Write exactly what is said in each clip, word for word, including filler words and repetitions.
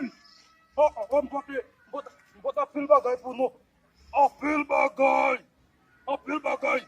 Noël. Oh, oh, oh, m pote, m pote, m pote anpil bagay pou nou. Anpil bagay. Anpil bagay.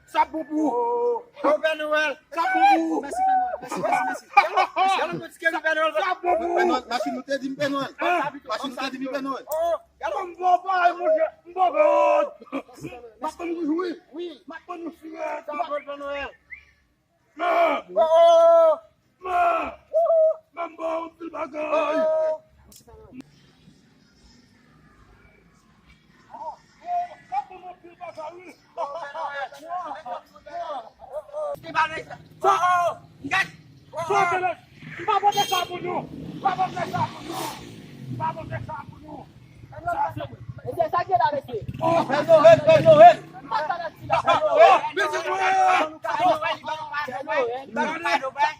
Sa bon pou ou. Oh, oh, Pè Noël. Sa bon pou ou. Mèsi, Pè Noël. Mèsi, mèsi, mèsi. Galo, galo, nou di ke Pè Noël. Sa bon pou ou. Pè Noël, machin ou te di m Pè Noël. Hein? Machin ou te di m Pè Noël. Oh, galo. M bon bay, monchè. M bon bay. M ap tann nou jwe. Wi. M ap tann nou jwe. Sa bon, Pè Noël. Men! Oh, oh! Men! Men m ba w anpil bagay! Oh, oh! M ba w anpil bagay, wi! Oh, oh! Gad! Oh, oh! M pa pote sa pou nou! M pa pote sa pou nou! M pa pote sa pou nou! Mesye, sa k gen la, mesye? Oh, Pè Noël, Pè Noël! Sa k pase la? Pè Noël! Mesye Noël! Pè Noël! Pè Noël!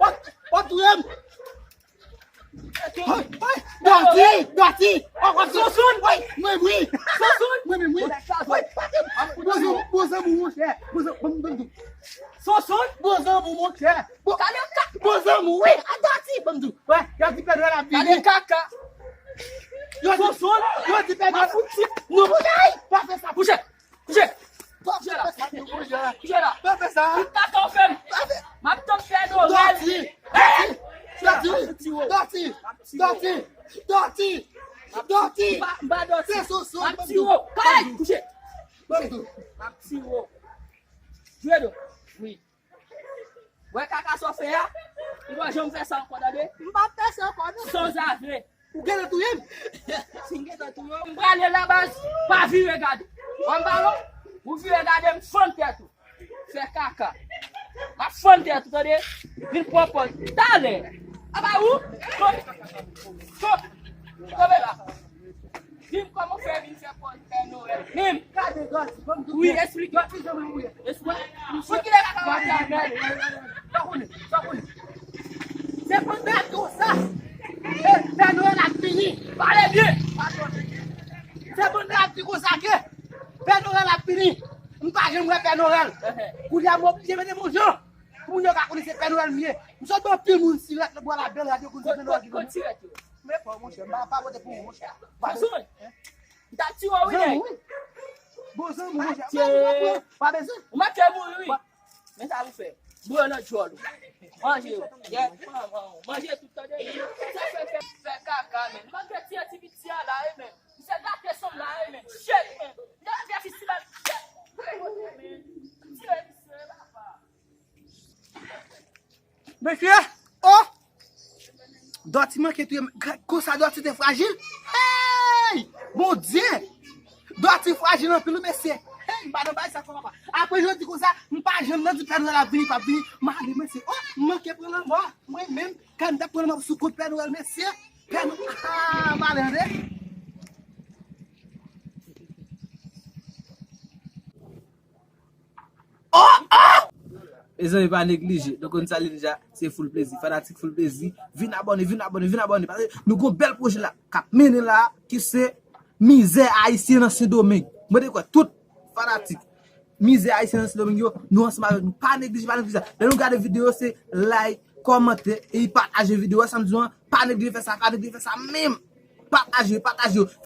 Ou, ou touye m. Ay, ay, Dòti, Dòti. Ou, ou, Sousoun. Ay, mwen, wi. Sousoun. Mwen, mwen, wi. Ay, pa ke. Bon zanmi, bon zanmi, monchè. Bon zanmi, bon, bon, bon. Sousoun. Bon zanmi, monchè. Bon, bon zanmi, wi. A Dòti, bon, bon. Wè, y ap di Pè Nwèl ap vini. Gade kaka. Yo di, Sousoun. Yo di Pè Nwèl. Non, monchè, pa fè sa. Kouche. Kouche. Kouche la. Kouche la. Pa fè sa. Tout kaka w fè m. M ap tann Pè Nwèl. Dòti. Dòti. Dòti. Dòti. Dòti. Dòti. M pa, m pa Dòti. Se Sousoun. M ap tiye w. Kay, kouche. Kouche. M ap tiye w. Jwe do. Wi. Wè kaka sa w fè a? Ou pa janm fè sa ankò, tande? M p ap fè sa ankò, non. San zave. Ou gentan touye m? Si m gentan touye w, m prale la baz, pa vire gade. Wè m balon? Ou vire gade, m fann tèt ou. Fè kaka. M ap fann tèt ou, tande? Vin pran pòz talè. Aba ou? Tonbe. Tonbe. Tonbe la. Di m kòman w fè vin fè pòz Pè Nwèl menm? Gade, Dòti, ban m di w. Wi, esplike. Dòti, jan mwen ye. Esplike. Pou ki lè kaka w ap la mèd? Sa konnen, sa konnen. Se pou n rete konsa. E, Pè Nwèl ap vini. Pale byen. Se pou n rete konsa ke Pè Nwèl ap vini. M pa janm wè Pè Nwèl. Kounye a m oblije mete m yon jan pou moun yo ka konnen se Pè Nwèl m ye. M sot ban anpil moun sirèt nan bò labèl, yo konn se Pè Nwèl ki vini. Men pa, monchè, m pa, pa pote pou ou, monchè. Pa bezwen. M t ap tiye w wi, nèg. Bon zanmi, monchè. Pa bezwen. Ou manke mouri wi. Men sa pou fè. Bouyon nan djòl ou. Manje yo. Manje tout, tande. Sa fè, fè, fè kaka, men. Manke tiye ti piti a la, wi, men. Misye gate san m la, wi, men. Shit, men. Misye gate ti la, shit. Tiye misye, papa. Mesye, oh! Dòti manke touye m. Gad konsa Dòti te frajil. Hey! Bondye! Dòti frajil anpil, wi, mesye. Hey, m pa nan bay sa, papa. Apre jodi konsa, m pa janm nan di Pè Nwèl ap vini, p ap vini. M ale, mesye. Oh, m manke pran lanmò. Mwen menm, kan m t ap pran lanmò sou kont Pè Nwèl, mesye. Pè Nwèl, ah, malere. Oh, oh! Mezanmi, pa neglije. Nou konn sa li deja, se Full Plezi. Fanatik Full Plezi, vin abòne, vin abòne, vin abòne. Paske nou gon bèl pwojè la k ap mennen la, ki se Mizè Ayisyen nan Sendomeng. Mwen te kwè tout fanatik Mizè Ayisyen nan Sendomeng yo, nou ansanm avèk nou. Pa neglije, pa neglije sa. Lè nou gade videyo, se like, kòmante, e pataje videyo. Wè sa m di nou an, pa neglije fè sa, pa neglije fè sa menm. Pataje, pataje yo.